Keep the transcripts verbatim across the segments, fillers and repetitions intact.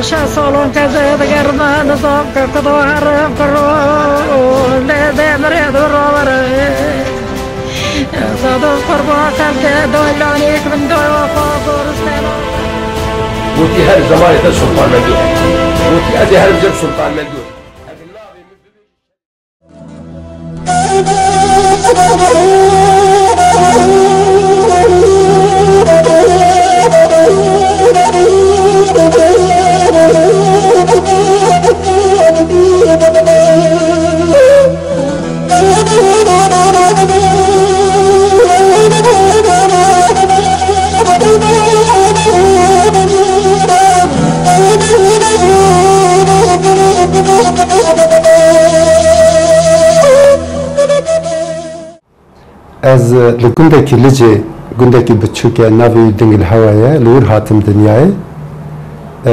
Şeş salon keze digerme nizam ke kudo herim kiro lê dê mirê du rovere. Zadoz qurba kevde doylanîk min doyo xo goristena. Gotî her zemanê te Sultan Mendû heye. Gotî ez ê herim cem Sultan Mendû. Ez li gundekî Licê, gundekî biçûk e, navê wî Dingilhewa ye, li wir hatim dinyayê. E,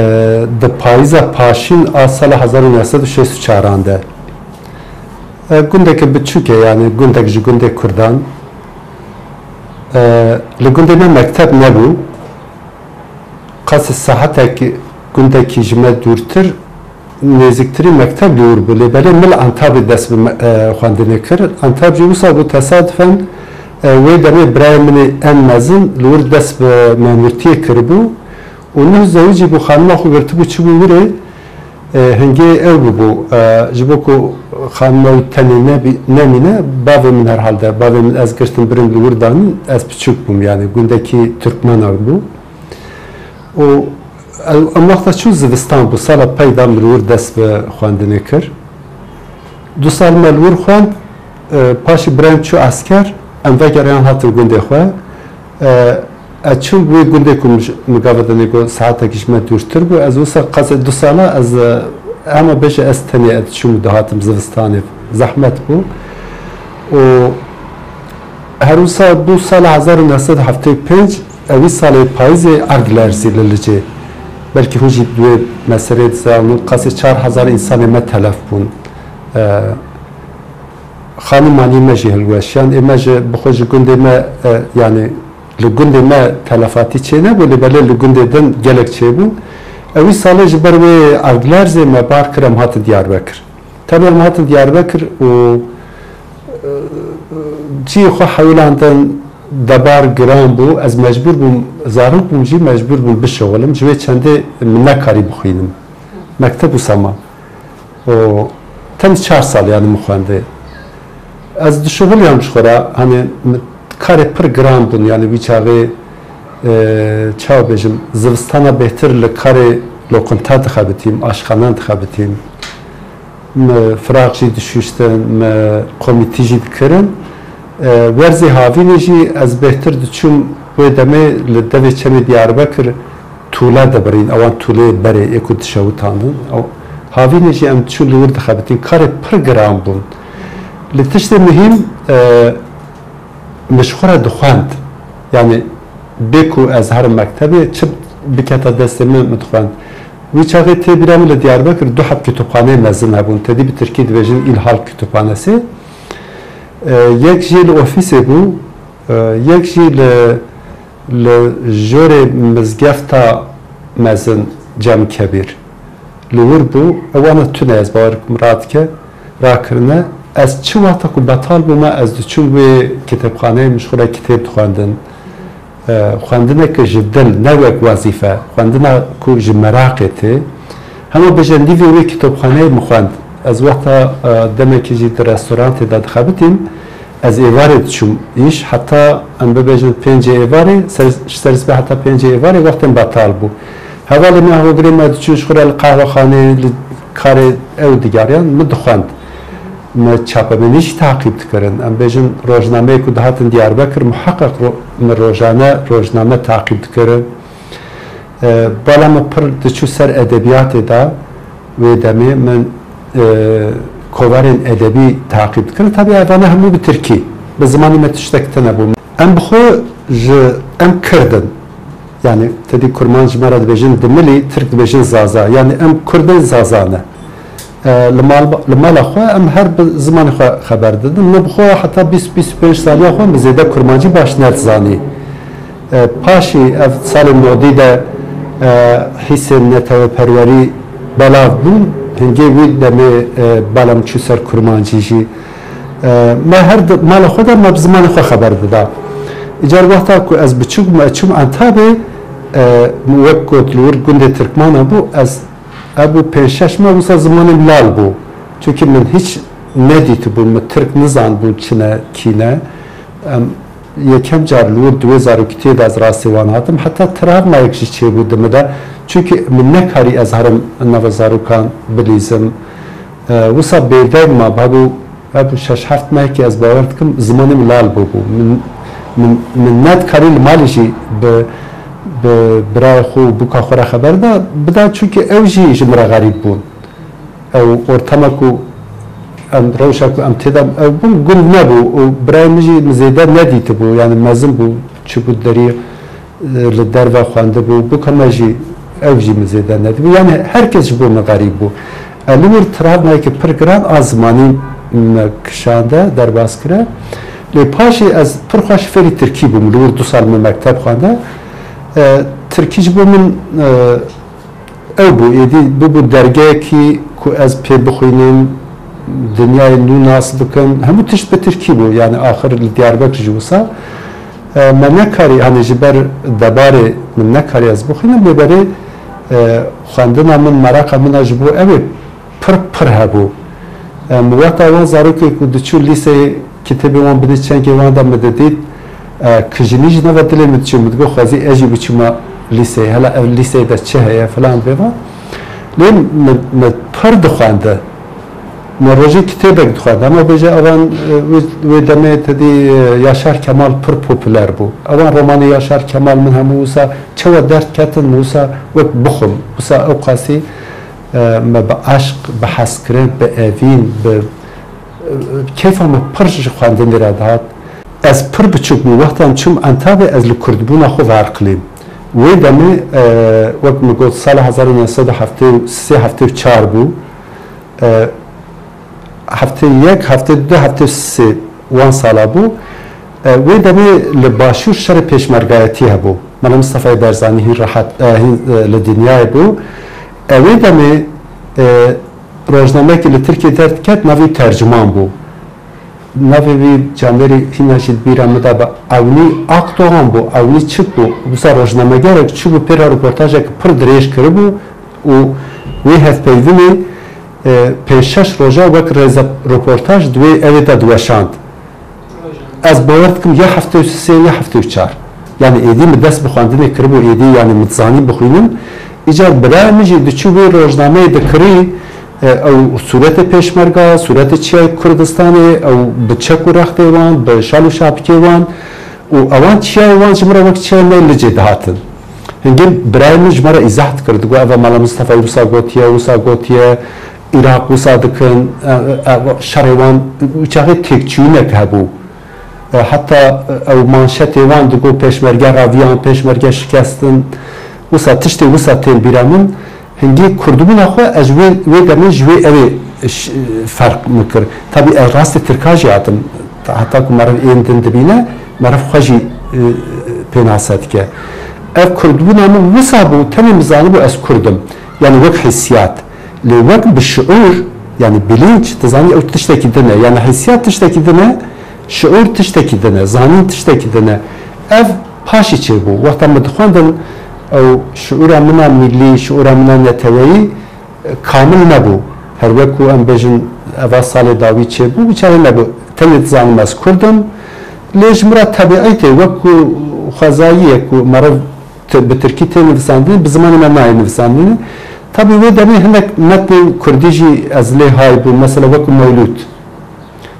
di payîza paşîn a sala hezar û neh sed û şêst û çaran de. E, gundeke biçûk e, yanî gundek ji gundê Kurdan. E, li gundê me mekteb nebû. Qasî saetek gundekî ji me dûrtir, nêzîktirî mekteb li wir bû. Lê belê min li Antabê dest bi me-, e, xwendinê kir. Antab jî wisa bû, tesadüfen, e, wê demê birayê min ê en mezin li wir dest bi memûrtiyê kiribû û nuh zewicî bû, xanima xwe girtibû, çibû wirê. E, hingê ew bûbû, e, ji bo ku xanima wî tenê nebî-, nemîne, bavê min herhalde, bavê min ez girtim birim li wir danîn, ez piçûk bûm, yanî gundekî Turkmenak bû. Û ew, em wexta çûn zivistan bû, sala pey da min li wir dest bi xwendinê kir. Du sal me li wir xwend, e, paşî birayê min çû esker, em vegeriyan hatin gundê xwe. E, ez çûm wê gundê ku min ji, min gava dinê got saetekî ji me dûrtir bû, ez wisa qasê du sala ez, e, hema bêje ez tenê ez diçûm û dihatim zivistanê, zehmet bû. Û her wisa bû sala hezar û neh sed û heftê û pênc, ewî salê payîzê erd lerzî li Licê. Belkî hûn jî di wê meseleyê dizanin, qasê çar hezar însanê me telef bûn. E, xanî manî me jî hilweşiyan. Ê me ji, bi xwe ji gundê me, e, yanî li gundê me telefatî çênebû, lê belê li gundê din gelek çêbûn. Ewî salê ji ber wê erdlerzê me bar kir, em hatin Diyarbekir. Tabi em hatin Diyarbekir û, e, cihê xwe hewlandin, debar giran bû, ez mecbûr bûm, zarok bûm jî mecbûr bûm bişewilim, ji wê çendê min nekarî bixwînim. Mekteb wisa ma. Û tenê çar sal, yanî, min xwendê. Ez dişuxuliyam ji xwe re, hani, min karê pir giran bûn, yanî, wî çaxê, e, çawa bêjim, zivistana bêhtir li karê loqinta dixebitîm, aşxanan dixebitîm. Me firaq jî dişuştin, me komîtî jî dikirin. E, werzê havînê jî ez bêhtir diçûm, wê demê li devê çemê Diyarbekir tûle dibirîn, ewan tûleyê berê ê ku dişewitandin. Ew, havînê jî em diçûn li wir dixebitîn. Karê pir giran bûn. Li tiştê muhîm, e, min ji xwe re dixwend. Yanî bê ku ez herim mektebê, çi biketa destê min, min dixwend. Wî çaxê tê bîra min li Diyarbekir du heb kitûbxaneyê mezin hebûn. Tedî bi tirkî dibêjin Îlhal Kütüphanesi. E, yek jî li ofîsê bû, e, yek jî li, li jorê mizgefta mezin Cem Kebîr. Li wir bû, ewana tune ez bawer kim radike, rakirine. Ez çi wexta ku betal bûme, ez diçûm wê kitêbxaneyê, min ji xwe re kitêb dixwendin. E, xwendineke ji dil, ne wek wezîfe, xwendina ku ji meraqê tê. Hema bêje nîvê wê kitobxaneyê min xwend. Ez wexta, e, demekî jî di restorantê de dixebitîm, ez êvarê diçûm îş, heta em bibêjin pêncê êvarê, ser, ji ser sibê heta pêncê êvarê wextên betal bû. Hevalê me, hogirê me diçûn ji xwe re li qehwexaneyê, li karê ew digeriyan, min dixwend. Me çapemenî jî taqîb dikirin. Em bêjin rojnameyê ku dihatin Diyarbekir, muheqeq ro-, min rojane rojname taqîb dikirin. E, bala min pir diçû ser edebiyatê de, wê demê min, e, kovarên edebî taqîb dikirin. Tabii evane hemû bi tirkî. Bi zimanê me tiştek tune bû. Em bi xwe ji, em Kird in. Yani, tedî Kurmanc ji me re dibêjin Dimilî, Tirk dibêjin Zaza. Yani, em Kurdên Zaza ne. E, li mal, li mala xwe em her bi zimanê xwe xeber didin. Min bi xwe heta bîst, bîst û pênc saliya xwe min zêde Kurmancî baş nedizanî. E, paşî ev salên nodî de E, hîsên neteweperwerî belav bûn. Hingê wî demê, e, bala min çû ser kurmancî jî. E, me her di mala xwe de me bi zimanê xwe xeber dida. Îcar wexta ku ez biçûk bûm, ez çûm Entabê, e, wek got li wir gundê Tirkmanan bû, ez, ev bû pênc şeş meh wisa zimanê min lal bû. Çunkî min hîç nedîtibû, min Tirk nizanibû çi ne, kî ne. Em, yekem car li wir di wê zarokîtiyê de ez rastê wan hatim. Heta travmayek jî çêbû di min de. Çunkî min nekarî ez herim nava zarokan bilîzim. E, wisa bêdeng ma, hebû, hebû şeş heft mehekî ez bawer dikim, zimanê min lal bûbû. Min, min, min nedikarî li malê jî bi, bi birayê xwe û bûka xwe re xeber da, bida, çunkî ew jî ji min re xerîb bûn. Ew ortama ku em, rewşa ku em tê de ew bûn, gund nebû û birayê min jî min zêde nedîtibû, yani mezin bû, çûbû derî, e, li derve xwendibû, bûka me jî, ew jî min zêde nedîbû. Yani her kes ji bo min xerîb bû. E, li wir travmayeke pir giran a zimanî me kişande, derbas kire. Lê paşê ez pir xweş fêrî tirkî bûm. Li wir du sal min mekteb xwende. E, tirkî ji bo min, e, Ew bû, êdî bûbû dergehekî ku ez pê bixwînim, dinyayê nû nas bikim. Hemû tişt bi tirkî bû, yani axir li Diyarbekir jî wisa. E, me nekarî, hani ji ber debarê min nekarî ez bixwînim, lê berê, e, xwendina min, meraqa min a ji bo ew ê pir pir hebû. Em, wexta wan zarokê ku diçû lîseyê, kitêbê wan binê çengê wan de min didît, e, kijinî ji nava dilê min diçû, min digot, xwezî ez jî biçûma lîseyê, hela ev lîseyê de çi heye filan bêvan. Lê min, min pir dixwendi. Min rojê kitêbek dixwend. Hema bêje evan, e, wê, wê demê te dî, e, Yaşar Kemal pir popüler bû. Evan romanê Yaşar Kemal min hemû wisa çawa derdketin, min wisa wek bixwim. Wisa ew qasî, e, me bi eşq, bi hezkirin, bi evîn, bi, e, keyfa me pir ji xwendinê re dihat. Ez pir biçûk bûm, wexta em çûm Entabê, ez li kurdbûna xwe veqilîm. Wê demê, e, wek min got, sala hezar û neh sed û heftê û sê heftê û çar bû. E, heftê yek, heftê du, heftê sê wan sala bû. E, wê demê li Başûr şerê pêşmergayetî hebû. Mela Mistefayê Barzanî hîn rehet, e, hîn, e, li dinyayê bû. E, wê demê, e, rojnameyekî li Tirkiyê derdiket, navê wî Terciman bû. Navê wî camêrî hîna jî di bîra min de bi Ewnî Akdogan bû, Ewnî Çik bû. Wisa rojnamegerek çûbû pê re, reportajek pir dirêj kiribû û wê hevpeyvinê, e, pênc şeş roja wek rêze reportaj di wê evê de diweşand. Ez bawer dikim ya heftê û sê ya heftê û çar. Yani êdî min dest bi xwendinê kiribû, êdî yani min dizanî bixwînim. Îcar birayê min jî diçû wê rojnameyê dikirî, e, ew sûretê pêşmerga, sûretê Çiyayê Kurdistanê, ew bi çek û rextê wan, bi şal û şapikê wan û ewan çiyayê wan ji min re wek çiyayê me Licê dihatin. Hingê birayê min ji me re îzah dikir, digot, eva Mela Mistefayê wisa gotiye, wisa gotiye, Iraq wisa dikin, e, e, e, şerê wan, û çaxê têkçûyînek hebû. E, heta, e, ew manşetê wan digot, pêşmerge reviyan, pêşmerge şikestin. Wisa tiştê wisa tên bîra min. Hingê kurdbûna xwe ez ji wê, wê demê ji wê evê ş-, ferq min kir. Tabî ez rastê tirka jî hatim. Heta ku meriv ên din dibîne, meriv xwe jî, e, pênase dike. Ev kurdbûna min wisa bû, tenê min zanibû ez kurd im. Yani wek hissiyat. Lê wek bi şiûr, yani bilinç, dizanî ew tiştekî din e. Yani hissiyat tiştekî din e, şiûr tiştekî din e, zanîn tiştekî din e. Ev paşî çêbû. Wexta min dixwendin, ew şiûra min a mîllî, şiûra min a neteweyî, e, kamil nebû. Her wek ku em bêjin, eva salê dawî çêbû, bi çaxê nebû. Tenê dizanim ez kurd im. Lê ji min re tebiî tê, wek ku xwezayiyek ku meriv ti-, bi tirkî tê nivisandinê, bi zimanê me nayê nivisandinê. Tabî wê demê hinek metnên kurdî jî ez lê hay bûm. Mesela wekû Mewlûd.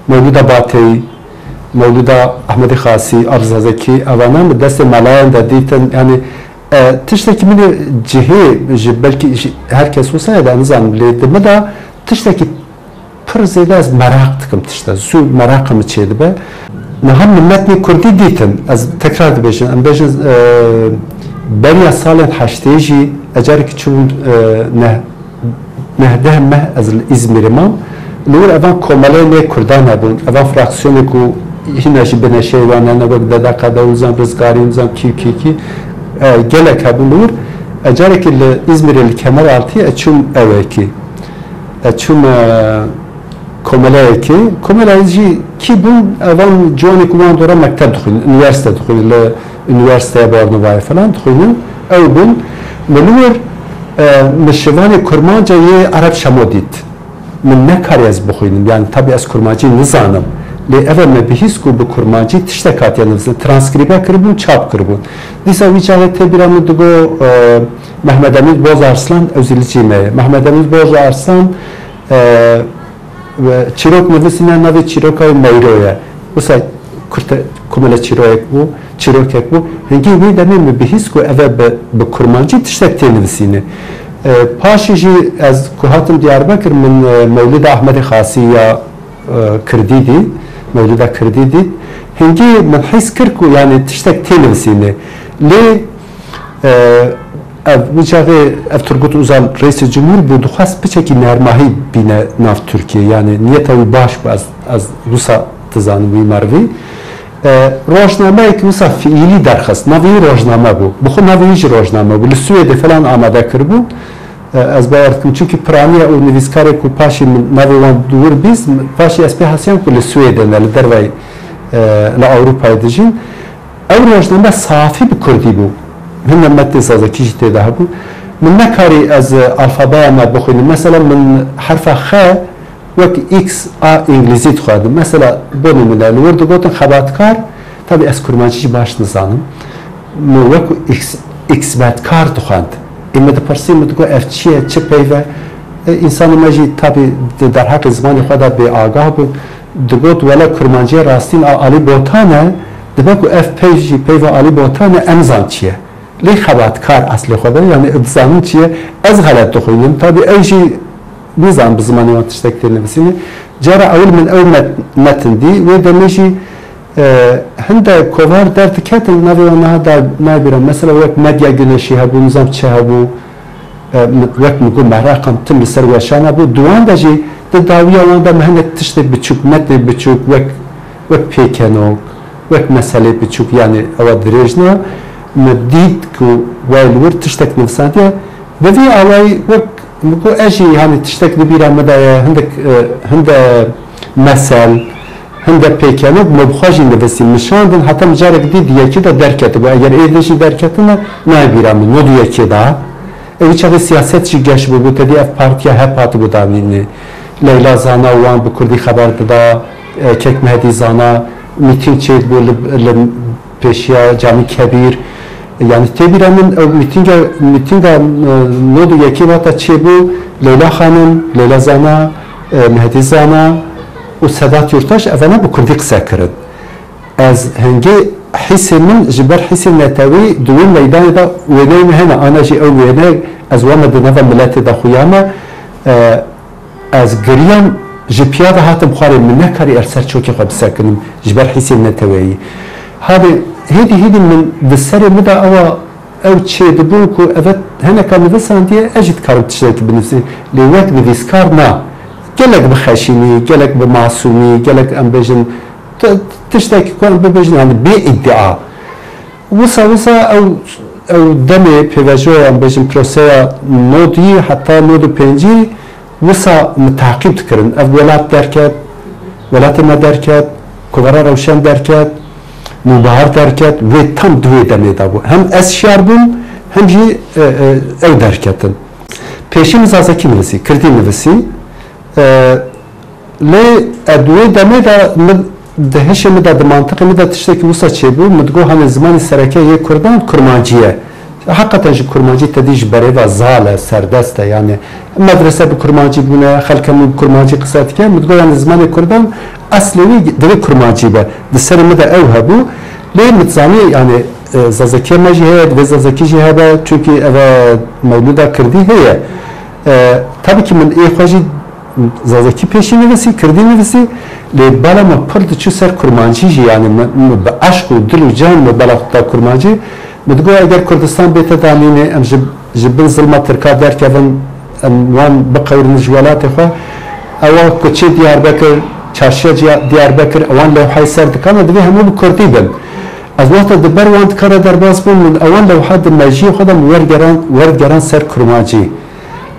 Mewlûda Bateyî, Mewlûda Ehmedê Xasî, Arif Zazekî, evana min destê melayan de dîtin. Yani, e, tiştekî min ê cihê ji belkî ji her kes wisa ye de nizanim, lê di min de tiştekî pir zêde ez meraq dikim tişta. Zû meraqa min çêdibe. Niha min metnê kurdî dîtin. Ez tekrar dibêjim. Em bêjin, e, beriya salên heştê jî ecarekî çûbûm, e, neh-, neh deh meh ez li Îzmîrê mam. Li wir evan komeleyê nê kurdan hebûn. Evan fraksiyonê ku hîna jî bineşeyê wan hene, wek D D K D û zan Rizgarî û zan kî, kî, kî, e, gelek hebûn li wir. E, carekî li Îzmîrê li Kemeraltî e çûm ewekî. E, çûm, e, komeleyekê. Komeleyê jî kî bûn? Evan ciwanê ku wan dora mekteb dixwînin, unîversîte dixwînin, li Unîversîteya Bornovayê falan dixwînin. Ew bûn. Min li wir, e, min şivanê kurmanca yê Ereb Şemo dît. Min nekarî ez bixwînim. Yani tabî ez kurmancî nizanim. Lê ev e me bihîst ku bi kurmancî tiştek hatiye nivîsîn. Transkrîbe kiribûn, çap kiribûn. Dîsa wî çaxê tê bîra min digo, e, Mehmed Emîn Boz Arslan, ew zî li cî me ye. Mehmed Emîn Boz Arslan, e, ve çîrok nivîsîne, navê çîroka wî Meyro ye. Wisa kurte, komele çîroyek bû, çîrokek bû. Hingî wî demê min bihîst ku ev e bi, bi kurmancî tiştek tê nivîsîne. E, paşê jî ez ku hatim Diyarbekir, min, e, Mewlida Ahmedê Xasî ya, e, Kirdî dît, Mewlida Kirdî dît. Hingî min hîs kir ku yani tiştek tê nivîsîne. Lê, e, ev, wî çaxê ev Turgut Uzal Reîsê Cumhur bû, dixwest piçekî nermahî bîne nav Tirkiyê. Yani niyeta wî baş bû, ez, ez wisa dizanim wî merivî. E, rojnameyekî wisa fiîlî derxist. Navê wî rojname bû. Bi xwe navê wî jî rojname bû. Li Swêdê falan amade kiribû. E, ez bawer dikim. Çimkî piraniya û nivîskarê ku paşî min navê wan di wir bîst, paşî ez pê hasiyam ku li Swêdê ne, li derveyî, e, li Ewropayê dijîn. Ew rojname safî bi kurdî bû. Hinde metnê zazakî jî tê de hebû. Min nekarî ez, e, alfabeya me bixwînim. Mesela min herfa X wek X A îngilîzî dixwendin. Mesela, bo nimûne, li wir digotin xebatkar, tabî ez kurmancî jî baş nizanim. Min wek X, xizmetkar dixwend. Ê min dipirsî, min digot, ev çi ye, çi peyv e? E, însanê me jî tabî di derheqê zimanê xwe de bêagah bûn. Digot, wele kurmanciya rastîn a Alî Botan e, dibe ku ev peyv jî peyva Alî Botan e, em zan çi ye. Lê xebatkar eslê xwe de, yani dizanin çi ye, ez xelet dixwînim. Tabî ew jî nizanin bi zimanê wan tiştek tê nivîsînê. Cara ewil min ew met-, metin dî, wê demê jî, e, hinde kovar derdiketin, navê wan niha da nayê bîra. Mesela wek Medya Güneşi hebû, nizam çi hebû, e, mi-, wek min got Mehra Qamtim li ser weşana bû. Di wan de jî di dawiya wan de me hinek tiştê biçûk, metnê biçûk, wek, wek pêkenok, wek meselê biçûk, yani ewa dirêj ne. Me dît ku wayê li wir tiştek nivîsandiye. Bi vî awayî wek min got ez jî, yani tiştek di bîra min de ye, hindek, e, hinde mesel, hinde pêkenok, me bi xwe jî nivîsî. Min şandin, heta min carek dî di yekê de derketibû. Eger ê din jî derketine, nayê bîra min. Nod û yekê de. Ew çaxê siyaset jî geş bûbû, tedî ev partiya HEP hatibû danînê. Leyla Zana wan bi kurdî xeber dida, e, Kek Mehedî Zana, mîtîng çêdibû li, li pêşiya Camî Kebîr. Yani tê bîra min ew mîtînga, mîtînga, e, nod û yekê wata çêbû, Leyla Xanim, Leyla Zana, e, Mehedî Zana û Sedat Yurtaş evana bi kurdî qise kirin. Ez hingê hîsê min ji ber hîsê netewî di wê meydanê de wêneyê min hene, ana jî ew wêne ez wame di nava miletê de xuya me. E, ez giriyam, ji piya de hatim xwarê, min nekarî er ser çokê xwe bisekinim ji ber hîsê neteweyî. Halê hêdî hêdî min di serê min de ewa ew çêdibûn ku eve heneka nivisandiye, ez jî dikarim tiştekî binivîsim. Lê wek nivîskar na. Gelek bi xeşînî, gelek bi masûmî, gelek em bêjin, Ti-, tiştekî ku em bibêjin, yani bê îdia. Wisa, wisa ew, ew demê pêvajoya, em bêjin, proseya nodî heta nod û pêncî wisa min taqîb dikirin. Ev welat derket, welatê me derket, Kovara Rewşen derket, Nûbahar derket, wê tam di wê demê de bû. Hem ez şiyar bûm, hem jî, e, e, ew derketin. Pêşî min zazakî nivîsî, kirdî nivîsî. E, Lê, e, di wê demê de min, di hişê min de, di mantiqê min de tiştekî wisa çêbû, min digot, hani zimanê sereke yê kurdan kurmancî ye. Heqeten jî kurmancî tedî ji berê ve zal e, serdest e, yani medrese bi kurmancî bûne, xelkê min bi kurmancî qise dike. Min digot, yani zimanê kurdan eslê wî divê kurmancî be. Di serê min de ew hebû. Lê min dizanî, yani, e, zazekiya me jî heye, divê zazakî jî hebe, çunkî eve mewlûda kirdî heye. E, tabii ki min ê xwe jî zazakî pêşî nivîsî, kirdî nivîsî, lê bala me pir diçû ser kurmancî jî, yani me, me bi eşq û dil û can me bala xwe da kurmancî. Min digot, eger Kurdistan bête danînê, em ji, ji bin zilma Tirka derkevin, em wan biqewirin ji welatê xwe. Ewa kuçê Diyarbekir, çarşiya Ciya-, Diyarbekir, ewan lewhayê ser dikana, divê hemû bi kurdî bin. Ez wexta di ber wan dikara derbas bûm, min ewan lewha di mejiyê xwe de min wergeran, wergeran ser kurmancî.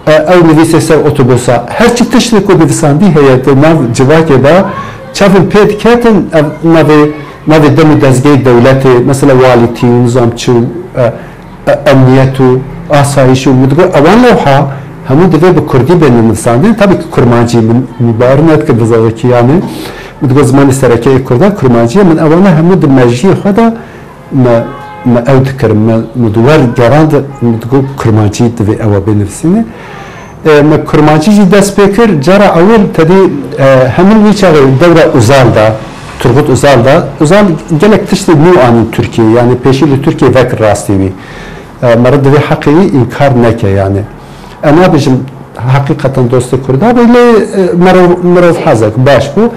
E, ew nivîsê ser otobusa. Her çi tiştê ku divisandî heye di nav civakê de, çavên pê diketin, ev navê, navê dem û dezgehê dewletê, mesela walîtî û nizam çi û, e, e, emniyet û asayîş û min digot, ewan lewha hemû divê bi kurdî bêne nivîsandin. Tabî ki kurmancî min, min bawer nedikir bi zazakî yanî. Min digot zimanê sereke yê kurda kurmancî ye. Min ewana hemû di mejiyê xwe de me, me ew dikir. Me, me di wer gerand, me digot kurmancî divê ewa bê nivîsîne. E, me kurmancî jî dest pê kir. Cara ewil tedî, e, hemin wî çaxê dewra Uzal da, Turgut Uzal da. Uzal gelek tiştê nû anîn Tirkiyê. Yanî pêşî li Tirkiyê vekir rastî wî. E, meriv divê heqê wî înkar neke yanî. Ez nabêjim heqîqeten dostê Kurda be, lê, e, mirov, mirov hezek baş bû.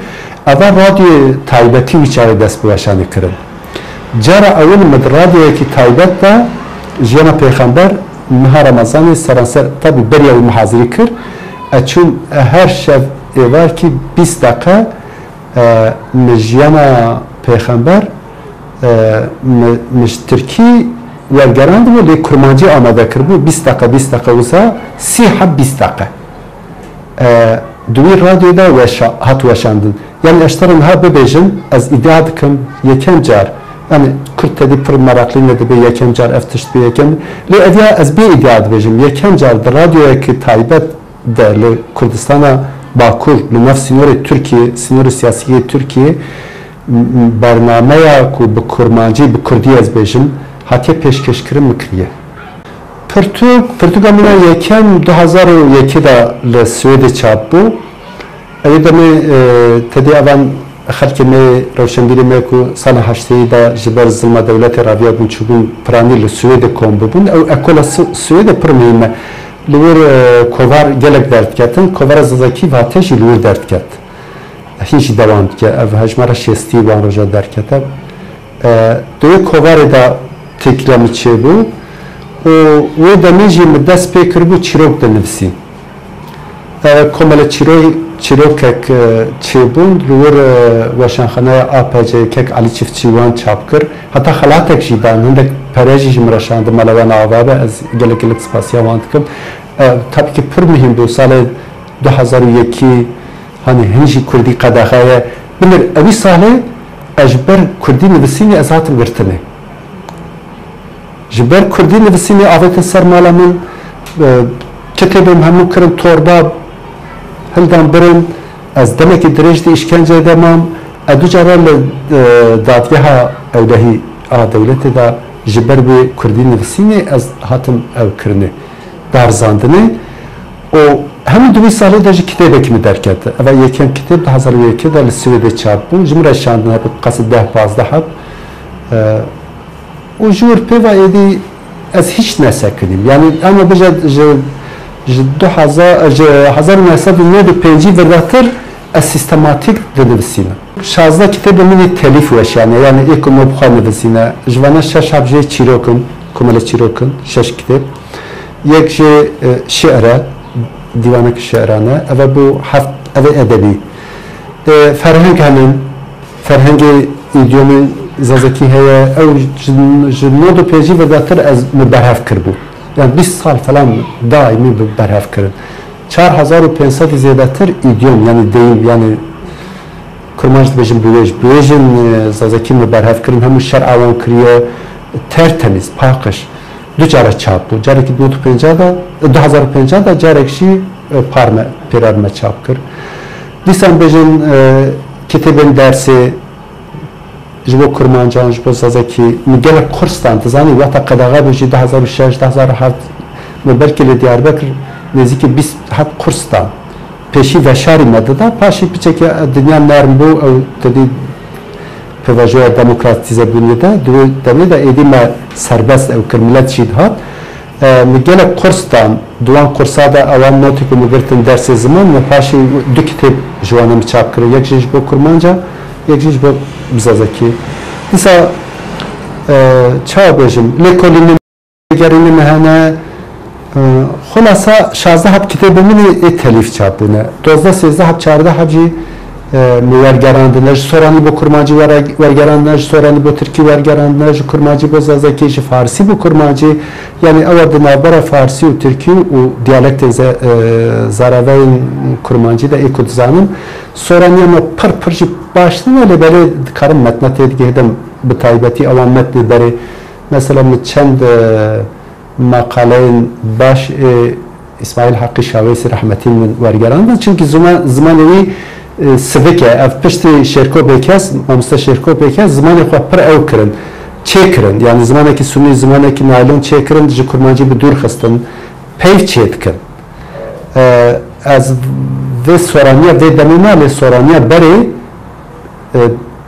Eva radyoyê taybetî wî çaxê dest bi weşanê kirin. Cara ewil min di radyoyekî taybet de Jiyana Pêxember, meha Remezanê seranser, tabî beriya wî min hazirî kir. Ez çûm, e, her şev êvarkî bîst deqe, e, min Jiyana Pêxember, e, min, min ji tirkî wergerandibû, lê kurmancî amade kiribû, bîst deqe, bîst deqe, wisa sî heb bîst deqe. E, di wî radyoyê de weşa-, hat weşandin. Yanî ez ji te re niha bibêjim, ez îdia dikim, yekem car, yanî kurd tedî pir meraqlî ne dibe, yekem car ev tişt bê yekem, lê ev ya ez bê îdia dibêjim, yekem car di radyoyekî taybet de li Kurdistana Bakur, li nav sînorê Tirkiyê, sînorê siyasî yê Tirkiyê, m-, m-, bernameya ku bi kurmancî, bi kurdî ez bêjim, hatiye pêşkêşkirin min kiriye. Pirtûk, pirtûka min a yekem du hazar û yekê de li Swêdê çap bû. Ew demê, e, tedî evan xelkê me, rewşenbîrê me ku sala heştêyî de ji ber zilma dewletê raviyabûn çûbûn piranî li Swêdê kom bûbûn. Ew ekola Sw-, Swêdê pir muhîm e. Li wir, e, kovar gelek derdiketin. Kovara Zazakî Vate jî li wir derdiket. Hîn jî dewam dike. Ev hejmara şêstî wan roja derkete. E, di wê kovarê de têkiliya min çêbû û wê demê jî min dest pê kiribû çîrok dinivîsî. E, komele çîroy-, çîrokek, e, çêbûn, li wir, e, weşanxaneya A P C kek Elî Çiftçî wan çap kir. Heta xelatek jî dan, hindek pere jî ji min re şand, mala wan ava be, ez gelek gelek spasiya wan dikim. E, tabî ki pir muhîm bû, salê du hazar û yekî, hanî hin jî kurdî qedexe ye. Binêr, ewî salê ez ji ber kurdî nivîsînê ez hatim girtinê. Ji ber kurdî nivîsînê avêtin ser mala min, e, kitêbê min hemû kirin torba, hildan birin. Ez demekî dirêj di îşkenceyê de mam. Ez du cara li, e, dadgeha ewlehî a dewletê de ji ber wê kurdî nivîsînê ez hatim ew kirinê, berzandinê. Û hemî di wî salê de jî kitêbekî min derket. Eva yekem kitêb du hazar û yekê de li Swêdê çap bû. Ji min re şandin heb, qasî deh pazdeh heb. E, û ji wir pê ve êdî ez hîç nesekinîm. Yanî, em ê bêje ji, ji du hezar, ji hezar û neh sed û nod û pêncî virdetir ez sîstematîk dinivîsînim. Şazdeh kitêbê min ê telîf weşane, yanî ê ku me bi xwe nivîsîne. Ji vana şeş heb jê çîrok in, komele çîrok in, şeş kitêb. Yek jê, e, şi'r e, dîwanek şi'ran e. Ev e bû heft, ev ê edebî. E, ferheng henin, ferhengê îdyomên zazakî heye. Ew ji, ji nod û pêncî vedatir ez min berhev kiribû. Yani bîst sal falan daîmî bi berhev kirin. Çar hezar û pênc sed zêdetir îdyom, yani deyim, yani kurmanc dibêjin biwêj. Biwêjin, e, zazakî min berhev kirin, hemû şer'a wan kiriye tertemiz, paqij. Du cara çap bû. Carekî di nod û pêncî de, du hezar û pêncî de, carek jî, e, par me, pêrar me çap kir. Dîsan bêjin, e, kitêbên dersê ji bo kurmancan, ji bo zazakî, min gelek kurs dan. Dizanî, wexta qedexe bû jî du hezar û şeş, du hezar û heft, min belkî li Diyarbekir nêzîkî bîst heb kurs dan. Pêşî veşarî me dida, paşî piçekî dinya nerm bû, ew tedî pêvajoya demokratîzebûnê de, di wê demê de êdî me serbest ew kir, milet jî dihat. E, min gelek kurs dan, di wan kursa de ewan notê ku min girtin dersê ziman, min paşî du kitêb ji wana min çap kirin. Yek jî ji bo kurmanca, yek jî ji bo zazakî. Dîsa, e, çawa bêjim, lêkolînê gerînê me hene, e, xulasa şazdeh heb kitêbê min ê, ê telîf çap bûne. Dozdeh sêzdeh heb, çardeh heb jî E, min wergerandine, ji soranî bo kurmancî were-, wergerandine, ji soranî bo tirkî wergerandine, ji kurmancî bo zazakî, ji farsî bo kurmancî. Yanî ew di navbera farsî û tirkî û diyalektên ze-, e, zaraveyên kurmancî de ê ku dizanim. Soraniya me pir pir jî baş nîne, lê belê dikarim metna tê digihînim, bi taybetî ewan metnê berê. Mesela min çend, e, maqaleyên baş ê Îsmaîl Heqî Şawêsî rehmetî min wergerandin. Çimkî ziman, zimanê wî, e, sivik e. Ev piştî Şêrko Bêkes, mamoste Şêrko Bêkes zimanê xwe pir ew kirin, çêkirin. Yanî zimanekî sunî, zimanekî naylon çêkirin, ji kurmancî bi dûr xistin, peyv çêdikin. E, ez vê soraniya vê demê me, lê soraniya berê, e,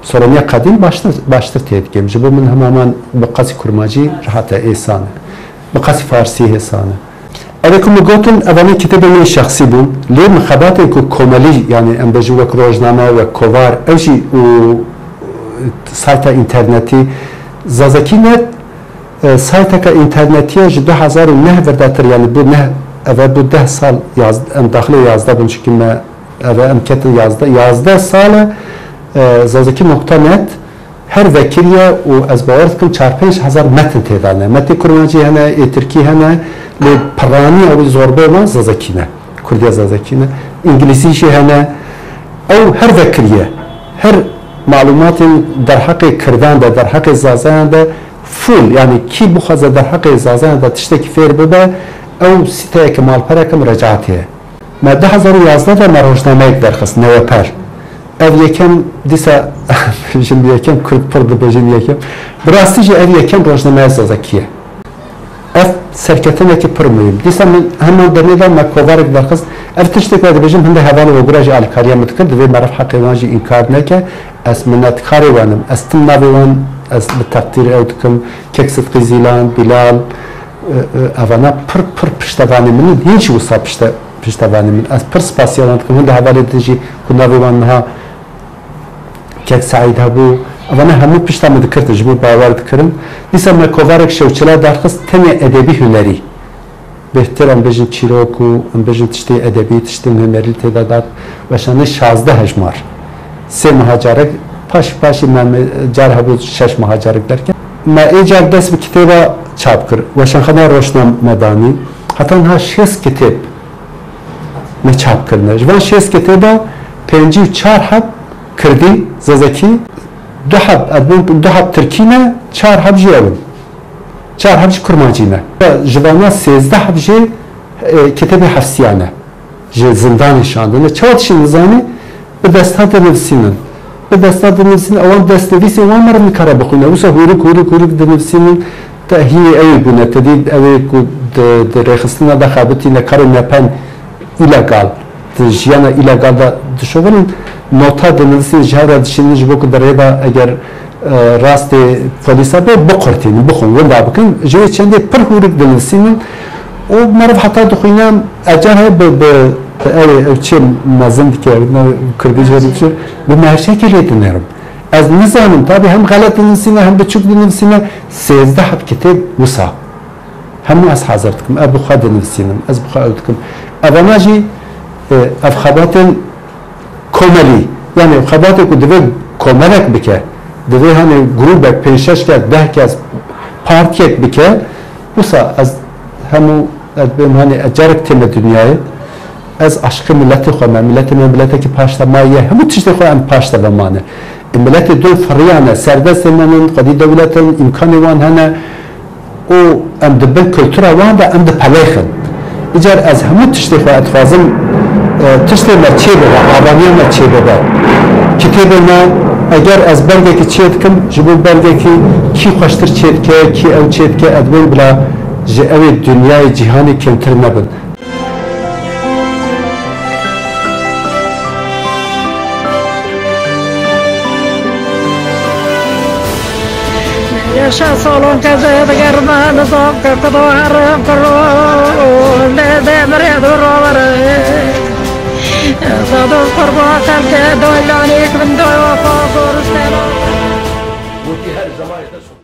soraniya qedîm baştir, baştir têdikim. Ji bo min hema heman bi qasî kurmancî rehet e, êsan e. Bi qasî farsî hêsan e. Ev ê ku min gotin, evanê kitêbên min şexsî bûn. Lê min xebatên ku komelî, yanî em bêjin wek rojname, wek kovar, ew jî û sayta înternetî, Zazakî net, e, sayteke înternetî ye ji du hezar û neh vir de tir, yanî bû neh, ev e bû deh sal, yaz-, em daxilê yazdeh bûn, çimkî me, ev e em ketin yazdeh, yazdeh sal e, e, zazakî nokta net her vekirî ye û ez bawer dikim çar pênc hezar metin tê de ne. Metê kurmancî hene, ê tirkî hene, lê piranî ew ê zorbê me zazakî ne. Kurdiya zazakî ne. Îngilîzî jî hene. Ew her vekirî ye. Her malumatên derheqê kirdan de, derheqê zazayan de full, yanî kî bixwaze derheqê zazayan de tiştekî fêr bibe, ew sîteyeke malpereke muracaatê ye. Me du hezar û yazdeh de me rojnameyek derxist, Neweper. Ev yekem, dîsa, jin yekem, Kurd pir dibêjin yekem. Bi rastî jî ev yekem rojnameya zazakî ye. Ev serketinekî pir muhîm. Dîsa min heman demê de me kovarek derxist. Ev tiştek, ez dibêjim, hindê hevalên we gura jî alîkariya min dikir. Divê meriv heqê wan jî înkar neke. Ez minetkarê wan im. Ez tim navê wan, ez bi teqdîr ew dikim. Kek Sidqî Zîlan, Bilal, e, e, evana pir, pir piştevanê min in. Hîn jî wisa pişte-, piştevanê min. Ez pir spasiya wan dikim. Hindê hevalê din jî ku navê wan niha Kek Seîd hebû. Evana hemû pişta min dikirtin, ji min bawer dikirin. Dîsa me kovarek şewçila derxist tenê edebî hunerî. Bêhtir em bêjin çîrok û em bêjin tiştê edebî, tiştên hunerî tê de dat. Weşanê şazdeh hejmar. Sê meha carek, paşî paşî me, me car hebû şeş meha carek derket. Me ê car dest bi kitêba çap kir. Weşanxaneya Roşna me danî. Heta niha şêst kitêb me çap kirine. Ji van şêst kitêba pêncî û çar heb kirdî, zazakî, du heb, ez bûm, du heb tirkî ne, çar heb jî ew in. Çar heb jî kurmancî ne. Ji vana sêzdeh heb jî, e, kitêbê Hefsiya ne. Ji zindanê şandine. Çawa dişî nizanî? Bi desta dinivîsînin. Bi desta dinivîsînin, ewan destnivîsên wan meriv nikare bixwîne. Wisa hûrik, hûrik, hûrik dinivîsînin. Te hînê ew ê bûne, te dî ew ê ku di, di rêxistina de xebitîne, karê nepen îlegal, di jiyana îlegal de dişuxulin, nota dinivîsîn, ji hev re dişînin, ji bo ku di rê de eger, e, rastê polîsa be, biqurtînin, bixwin, winda bikin. Ji wê çendê pir hûrik dinivîsînin û meriv heta dixwîne, eca heye bi, bi, bi ew ê, ew çê mezin dike, ne kurdî jê dibêje, bi mercekê lê dinêrim. Ez nizanim, tabî hem xelet dinivîsîne, hem biçûk dinivîsîne, sêzdeh heb kitêb wisa. Hemû ez hazir dikim, ez bi xwe dinivîsînim, ez bi xwe ew dikim. Evana jî, e, ev xebatên komelî, yanî xebatê ku divê komelek bike, divê, hani, grûbek, pênc şeş kes, deh kes, partiyek bike, wisa ez hemû, ez bêm, hani, ez carek tême dinyayê, ez aşiqê miletê xwe me, miletê me miletekî paştemayî ye, hemû tiştê xwe em paşteve mane. Ê miletê din firiyane, serdestê me nin, xwedî dewlet in, îmkanê wan hene û em di bin kultura wan de em dipelêxin. Îcar ez hemû tiştê xwe, ez dixwazim, e, tiştê me çêbibe, avaniya me çêbibe. Kitêbê me, eger ez bergekî çêdikim, ji bo bergekî kî xweştir çêdike, kî ew çêdike, ez dibêm bila ji ew ê dinyayê, cîhanê kêmtir nebin. Yaşa salon keze digerme nizam ke kudo herim kiro lê demirê du rovere. Sado qurba xelke doylanik bin doy wafa zor stela. Gotî her zemanê te